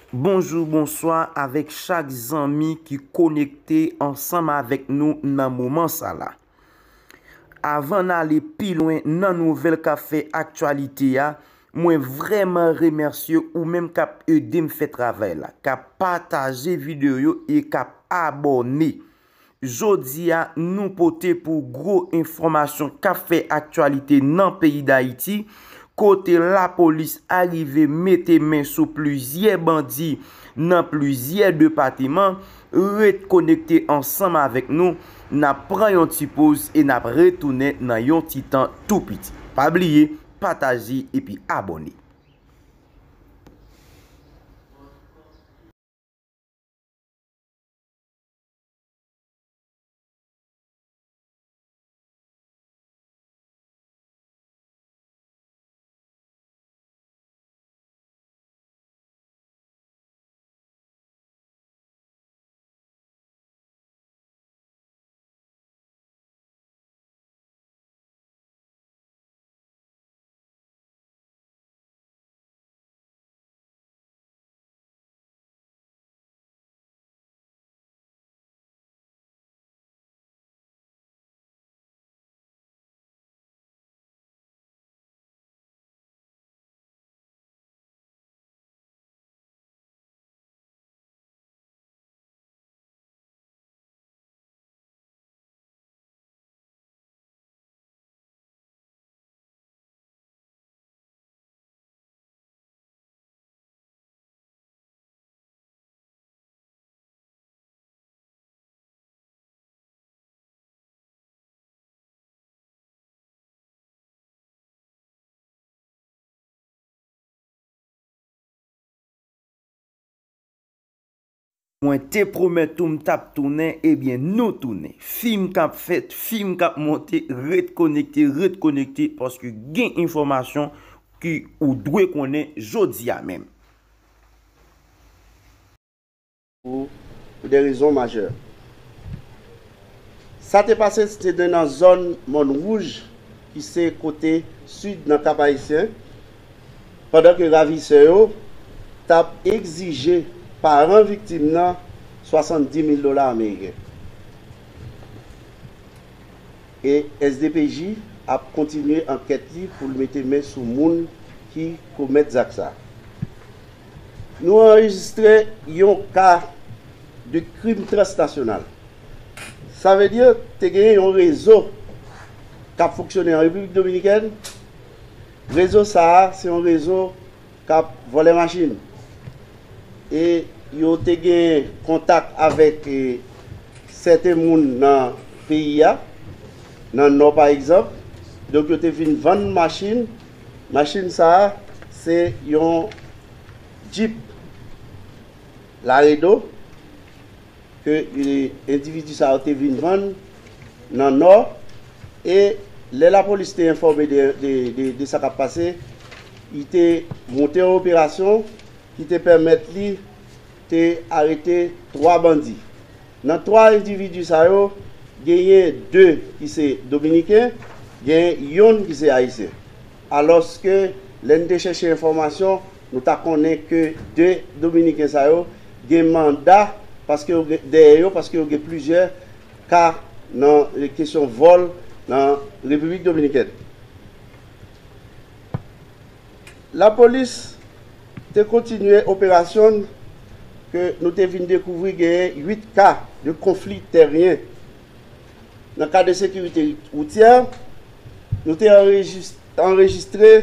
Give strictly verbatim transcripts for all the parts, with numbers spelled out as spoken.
Bonjou, bonswa avèk chak zanmi ki konekte ansanm avèk nou nan moman sa la. Avan n ale pi lwen nan nouvèl k ap fè aktyalite a, mwen vrèman remèsye ou menm k ap ede m fè travay la, k ap pataje videyo yo e k ap abòne. Jodi a, nou pote pou gwo enfòmasyon k ap fè aktyalite nan peyi Dayiti, kote lapolis arive mete men sou plizyè bandi nan plizyè depatman. Ret konekte ansanm avèk nou, n ap pran yon ti poz e n ap retounen nan yon ti tan tou piti. Pa bliye, pataje epi abòne. Mwen te pwomèt ou m t ap tounen, ebyen nou tounen. Fim k ap fèt, fim k ap monte, ret konekte, ret konekte, paske gen enfòmasyon ki ou dwe konnen jodi a menm. Pou, pou de rezon majè. Sa te pase, se te nan zòn Mòn Wouj, ki se kote sid nan Kap Ayisyen, pandan ke ravisè yo t ap egzije paran viktim nan swasanndis mil dola ameriken. E S D P J ap kontinye ankèt li pou l mete men sou moun ki komèt zak sa. Nou anrejistre yon ka de krim transnasyonal. Sa vle di, te gen yon rezo k ap fonksyone an Repiblik Dominikèn. Rezo sa a, se yon rezo k ap vòlè machin. E yo te gen kontak avèk, e, sèten moun nan peyi a, nan Nò pa egzanp. Donk, yo te vin vann machin. Machin sa a, se yon Jeep Laredo ke, e, endividi sa yo te vin vann nan Nò. E lè lapolis te enfòme de, de, de, de sa k ap pase, li te monte yon operasyon ki te pèmèt li te arete twa bandi. Nan twa endividi sa yo, genyen de ki se dominiken, genyen yonn ki se ayisyen. Alòske, lè n te chèche enfòmasyon, nou ta konnen ke de dominiken sa yo gen manda, paske yo gen, dèyè yo, paske yo gen plizyè ka nan, e, kesyon vòl nan Repiblik Dominikèn. Lapolis te kontinye operasyon l ke nou te vin dekouvri genyen uit ka de konfli tèryen. Nan kad de sekirite woutyè, nou te anrejis-, anrejistre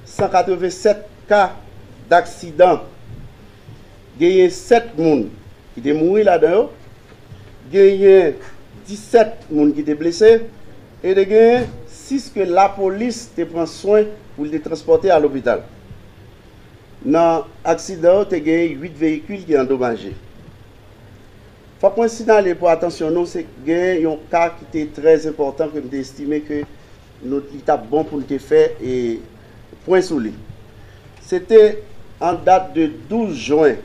san katreven sèt ka daksidan. Genyen sèt moun ki te mouri ladan yo, genyen disèt moun ki te blese, e te genyen sis ke lapolis te pran swen pou l te transpòte a lopital. Nan aksidan yo, te genyen uit veyikil ki andomaje. Fòk mwen sinyale pou atansyon nou, se genyen yon ka ki te trè enpòtan ke m te estime ke nou, li t ap bon pou n te fè, e, pwen sou li. Se te an dat de douz jen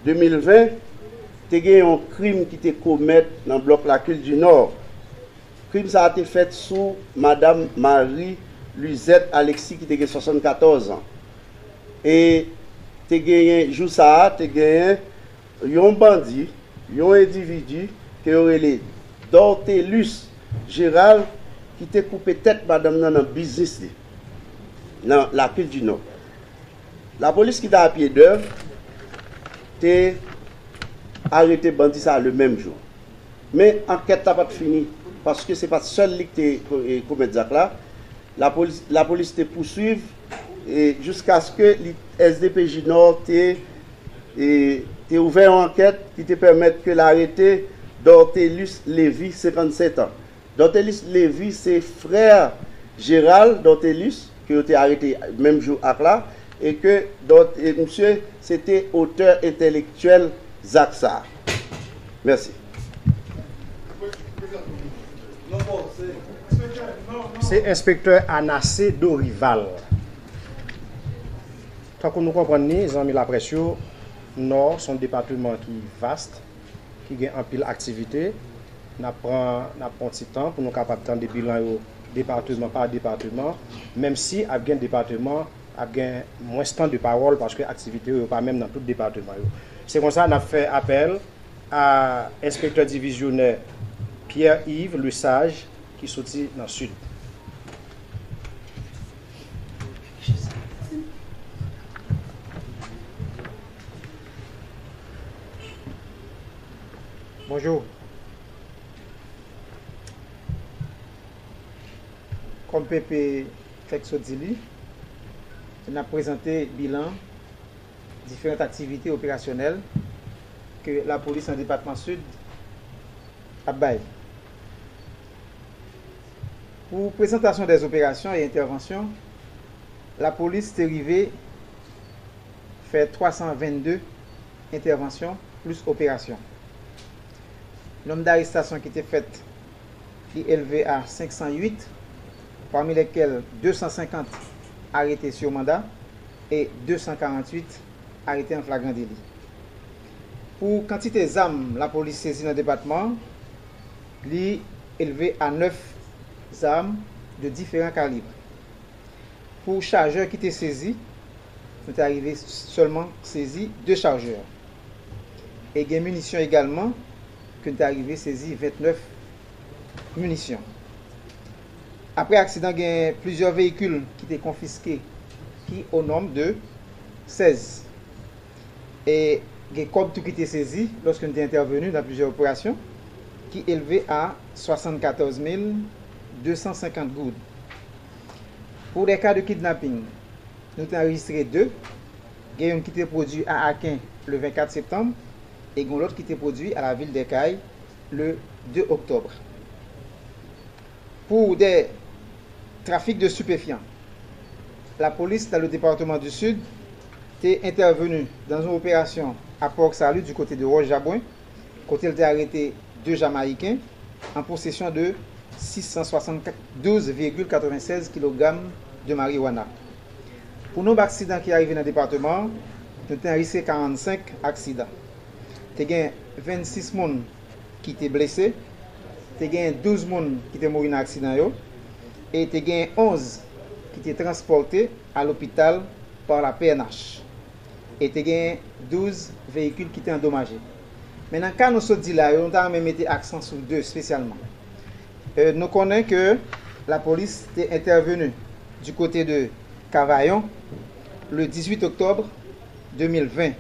de mil ven, te gen yon krim ki te komèt nan blòk Lakil di Nò. Krim sa a te fèt sou madanm Marie Luzette Alexis ki te gen swasannkatòz an. E Te genyen, jou sa a, te genyen yon bandi, yon endividi ke yo rele Dortelus Gérald, ki te koupe tèt madanm nan nan biznis li, nan Lakil di Nò. Lapolis ki t a pye dèv te arete bandi sa a le menm jou. Men ankèt la pa t fini, paske se pa t sèl li ki te ko-, e, komèt zak la. Lapolis, lapolis te pouswiv e jiskaske li, S D P G Nò te, e, te ouvè yon ankèt ki te pèmèt ke l arete Dortelus Lévy, senkannsèt an. Dortelus Lévy se frè Gérald Dortelus, ke yo te arete menm jou ak la, e ke Dort-, e misye se te otè entèlektyèl zak sa a. Mèsi. Se enspektè Anacé Dorival. Tankou nou konprann li, zanmi laprès yo, Nò se yon depatman ki vast, ki gen anpil aktivite. N ap pran, n ap pran ti tan pou nou kapab tande bilan yo depatman pa depatman, menm si ap gen depatman, ap gen mwens tan de pawòl paske aktivite yo, yo pa menm nan tout depatman yo. Se konsa, n ap fè apèl a enspektè divizyonè Pierre Yves Lesage ki soti nan Sid. Bonjou. Kòm Pepe fèk sot di li, n ap prezante bilan diferan aktivite operasyonèl ke lapolis nan depatman Sid ap bay. Pou prezantasyon dè operasyon e entèvansyon, lapolis te rive fè twa san vennde entèvansyon plis operasyon. Nonb darestasyon ki te fèt li elve a senk san uit, pami lèkèl de san senkant arete sou manda e de san karanntuit arete an flagran deli. Pou kantite zam lapolis sezi nan depatman an, li elve a nèf zam de diferan kalib. Pou chajè ki te sezi, nou te arive sèlman sezi de chajè. E gen minisyon egalman, ke nou te arive sezi vennèf minisyon. Apre aksidan, gen plizyè veyikil ki te konfiske, ki o nonb de sèz. E gen kòb tou ki te sezi lòske nou te entèveni nan plizyè operasyon, ki elve a swasannkatòz mil de san senkant goud. Pou dè ka de kidnaping, nou te anrejistre de, gen youn ki te pwodui a Aken le vennkat septanm e gen yon lòt ki te pwodui a lavil dè Kay le de oktòb. Pou dè trafik de stupéfiants, lapolis dans le département du Sud te entèveni dans yon operasyon a Port Salut du côté de Roche Jabouin, kote l te arete de Jamayiken an posesyon de sis san swasanndouz vigil katrevennsèz kilogram de marijuana. Pou nonb aksidan ki arive nan depatman an, nou te anrejistre karannsenk aksidan. Te gen vennsis moun ki te blese, te gen douz moun ki te mouri nan aksidan yo, e te gen onz ki te transpòte a lopital pa la P N H. E te gen douz veyikil ki te andomaje. Men nan ka nou sot di la yo, nou ta renmen mete aksan sou de espesyalman. E, nou konnen ke lapolis te entèveni du côté de Cavaillon le dizuit oktòb de mil ven,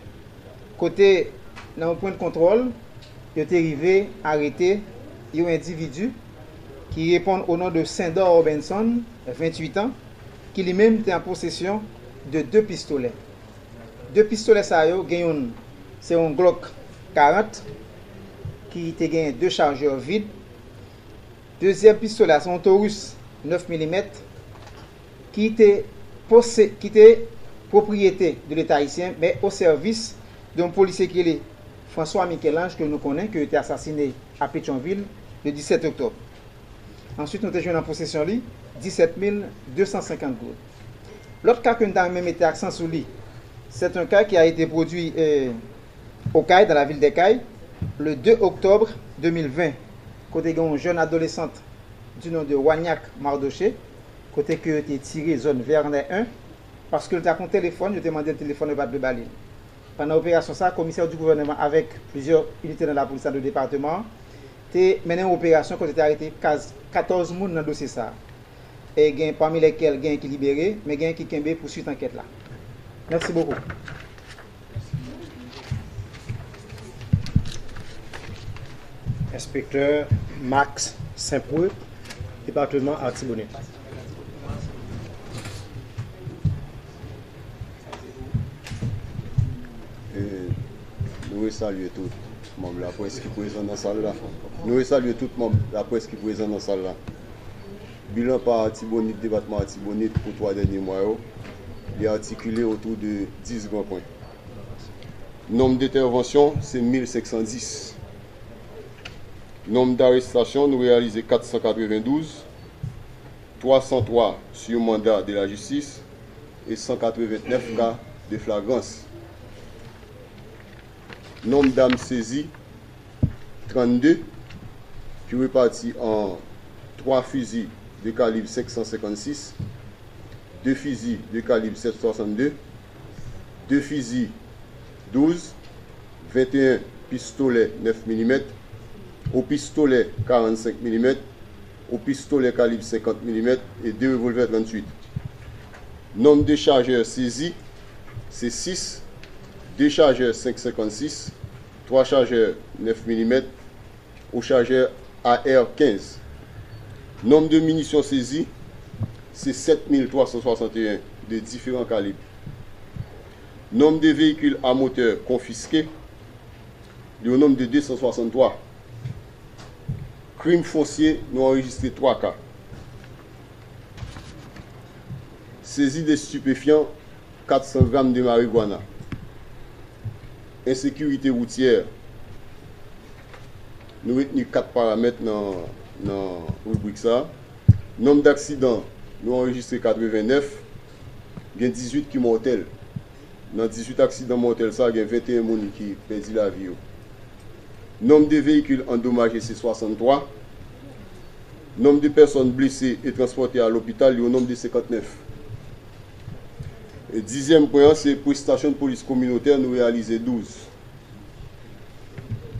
kote nan yon pwen de kontwòl, yo te rive arete yon endividi ki reponn o non de Sendor Robenson, venntuit an, ki li menm te an posesyon de de pistolè. De pistolè sa yo, gen youn, se yon Glock karant, ki te gen de chajè vid. Dezyèm pistolè a, se yon Taurus nèf milimèt, ki te pose-, ki te pwopriyete de Leta ayisyen, men o sèvis de yon polisye ki rele François Michel-Ange, ke nou konnen, ke yo te asasine a Petyonvil le disèt oktòb. Answit, nou te jwenn an posesyon li disèt mil de san senkant goud. Lòt ka ke nou ta renmen mete aksan sou li, c'est un cas qui a été produit, euh, au Cay, dans la ville de Cay, le deux octobre deux mille vingt, kote gen yon jèn adolesant du nom de Wagnac Mardoché, kote ke yo te tire zòn Vernet un, Paske l t ak yon telefòn, yo te mande l telefòn, yo pa t vle ba li l. Pandan operasyon sa a, komisè di gouvènman avèk plizyè inite nan lapolis nan de depatman an te mennen yon operasyon kote te arete katòz moun nan dosye sa a. E gen pami lèkèl gen ki libere, men gen ki kenbe pou swit ankèt la. Mèsi bokou. Enspektè Max Saint-Preux, depatman Artibonit. E, nou resalye tout manm laprès ki prezan nan sal la. Nou resalye tout manm laprès ki prezan nan sal la. Bilan pa Artibonit, depatman Artibonit pou twa dènye mwa yo, li atikile otou de dis gran pwen. Nonb entèvansyon se mil senk san dis. Nonb arestasyon, nou reyalize kat san katrevendouz, twa san twa sur mandat de la justice e san katrevennèf ka de flagrans. Nonb zam sezi, trannde, ki repati an twa fizi de kalib senk san senkannsis, de fizi de kalib sèt swasannde, de fizi douz, venteyen pistolè nèf milimèt, o pistolè karannsenk milimèt, o pistolè kalib senkant milimèt e de revòlvè tranntuit. Nonb de chajè sezi se sis, de chajè senk senkannsis, twa chajè nèf milimèt, o chajè A R kenz. Nonb de minisyon sezi se sèt mil twa san swasanteyen de diferan kalib. Nonb de veyikil a motè konfiske, li o nonb de de san swasanntwa. Krim fonsye, nou anrejistre twa ka. Sezi de stipefyan, kat san gram de marigwana. Ensekirite woutyè, nou retni kat paramèt nan, nan ribrik sa a. Nonb daksidan, nou anrejistre katrevennèf, gen dizuit ki mòtèl. Nan dizuit aksidan mòtèl sa, gen venteyen moun ki pèdi lavi yo. Nonb de veyikil andomaje se swasanntwa. Nonb de pèsòn blese e transpòte a lopital, li o nonb de senkantnèf. E dizyèm pwen an, se prestasyon polis kominotè, nou reyalize douz.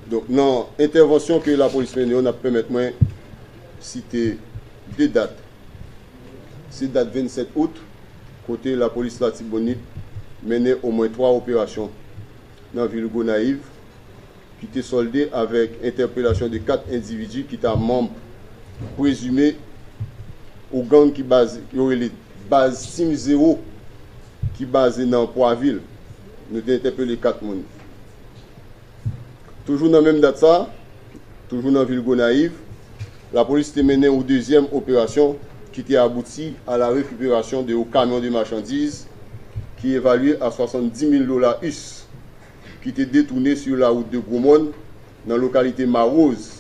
Donk, nan entèvansyon ke lapolis mennen yo, n ap pèmèt mwen site de dat. Se dat vennsèt out, kote lapolis Latibonit mennen omwen twa operasyon nan vil Gonayiv, ki te sòlde avèk entèpelasyon de kat endividi ki ta manm prezime o gang ki baze, yo rele Baz Team Zero, ki baze nan Pwavil. Nou te entèpele kat moun. Toujou nan menm dat sa, toujou nan vil Gonayiv, lapolis te mennen yon dezyèm operasyon ki te abouti a la rekiperasyon de yon kamyon de machandiz ki evalye a swasanndis mil dola us, ki te detounen sur la wout de Gwomòn, nan lokalite Mawoz.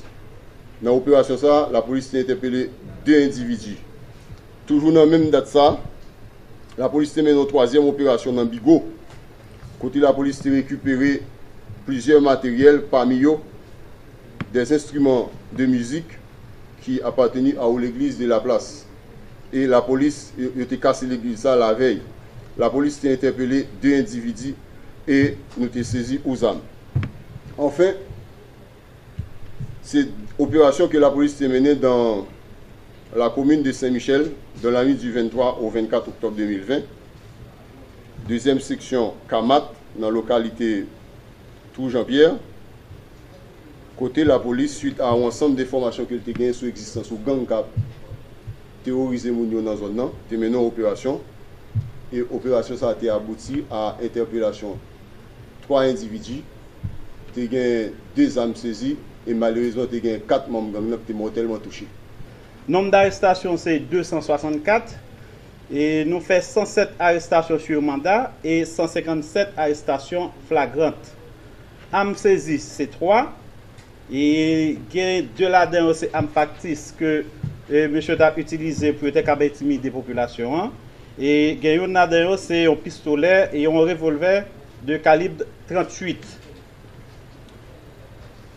Nan operasyon sa, lapolis te entèpele de endividi. Toujou nan menm dat sa, lapolis te mennen yon twazyèm operasyon nan Bigo, kote lapolis te rekipere plizyè materyèl, pami yo des instruments de musique qui appartenaient à l'église de la place. E lapolis, yo, yo te kase legliz sa lavèy. Lapolis te entèpele de endividi e nou te sezi o zam. Anfen, se operasyon ke lapolis te mennen dans la commune de Saint-Michel, dans la nuit du vingt-trois au vingt-quatre octobre deux mille vingt. Dezyèm seksyon Kamat, nan lokalite Twou Jan Pyè, kote lapolis, swit a yon ansanm de enfòmasyon ke l te genyen sou egzistans yon gang k ap teworize moun yo nan zòn nan, te mennen yon operasyon, e operasyon sa a te abouti a entèpelasyon twa endividi. Te gen de zam sezi e malerezman te gen kat manm gang nan ki te mòtèlman touche. Nonb darestasyon se de san swasannkat, e nou fè san sèt arestasyon sur mandat e san senkannsèt arestasyon flagrant. Am sezi se twa, e gen de ladan yo se am faktis ke, e, mesye yo t ap itilize pou yo te kab entimide popilasyon an. E gen youn ladan yo se yon pistolè e yon revòlvè de kalib tranntuit.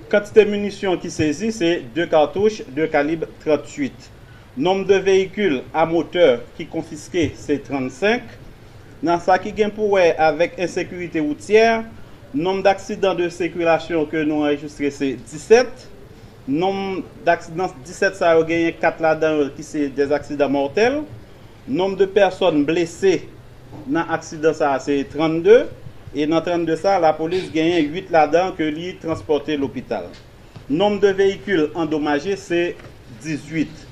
Kantite minisyon ki sezi se de katouch de kalib tranntuit. Nonb de veyikil a motè ki konfiske se trannsenk. Nan sa ki gen pou wè avèk ensekirite woutyè, nonb daksidan de sikilasyon ke nou anrejistre se disèt. Nonb daksidan disèt sa yo, genyen kat ladan yo ki se dèzaksidan mòtèl. Nonb de pèsòn blese nan aksidan sa a se trannde. E nan trannde sa, lapolis genyen uit ladan ke li transpòte lopital. Nonb de veyikil andomaje se dizuit.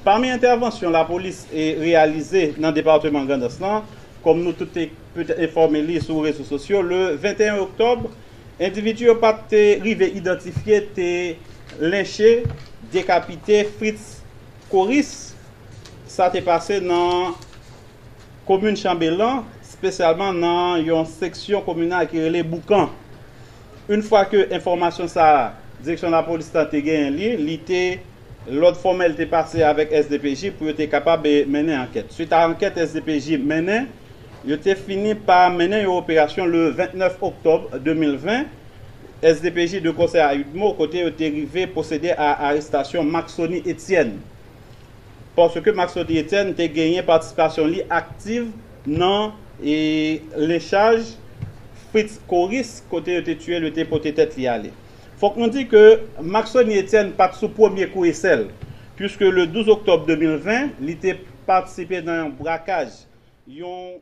Pami entèvansyon lapolis e reyalize nan depatman Grandans lan, kòm nou tout te petèt enfòme li sou rezo sosyo, le venteyen oktòb, endividi yo pa t te rive idantifye te lenche, dekapite Fritz Coris. Sa te pase nan komin Chanbelan, espesyalman nan yon seksyon kominal ki rele Boukan. Yon fwa ke enfòmasyon sa a, direksyon lapolis lan te genyen li, li te, lòd fòmèl te pase avèk S D P J pou yo te kapab, e, mennen ankèt. Swit a ankèt S D P J mennen, yo te fini pa mennen yon operasyon le vennèf oktòb de mil ven, S D P J de konsè a Udmo, kote yo te rive pwosede a arestasyon Maxony Etienne. Paske Maxony Etienne te genyen patisipasyon li aktiv nan, e, lenchaj Fritz Coris, kote yo te tiye l, yo te pote tèt li ale. Fòk nou di ke Maxony Etienne pa t sou premye kou esèl, puiske le douz oktòb de mil ven, li te patisipe nan yon brakaj yon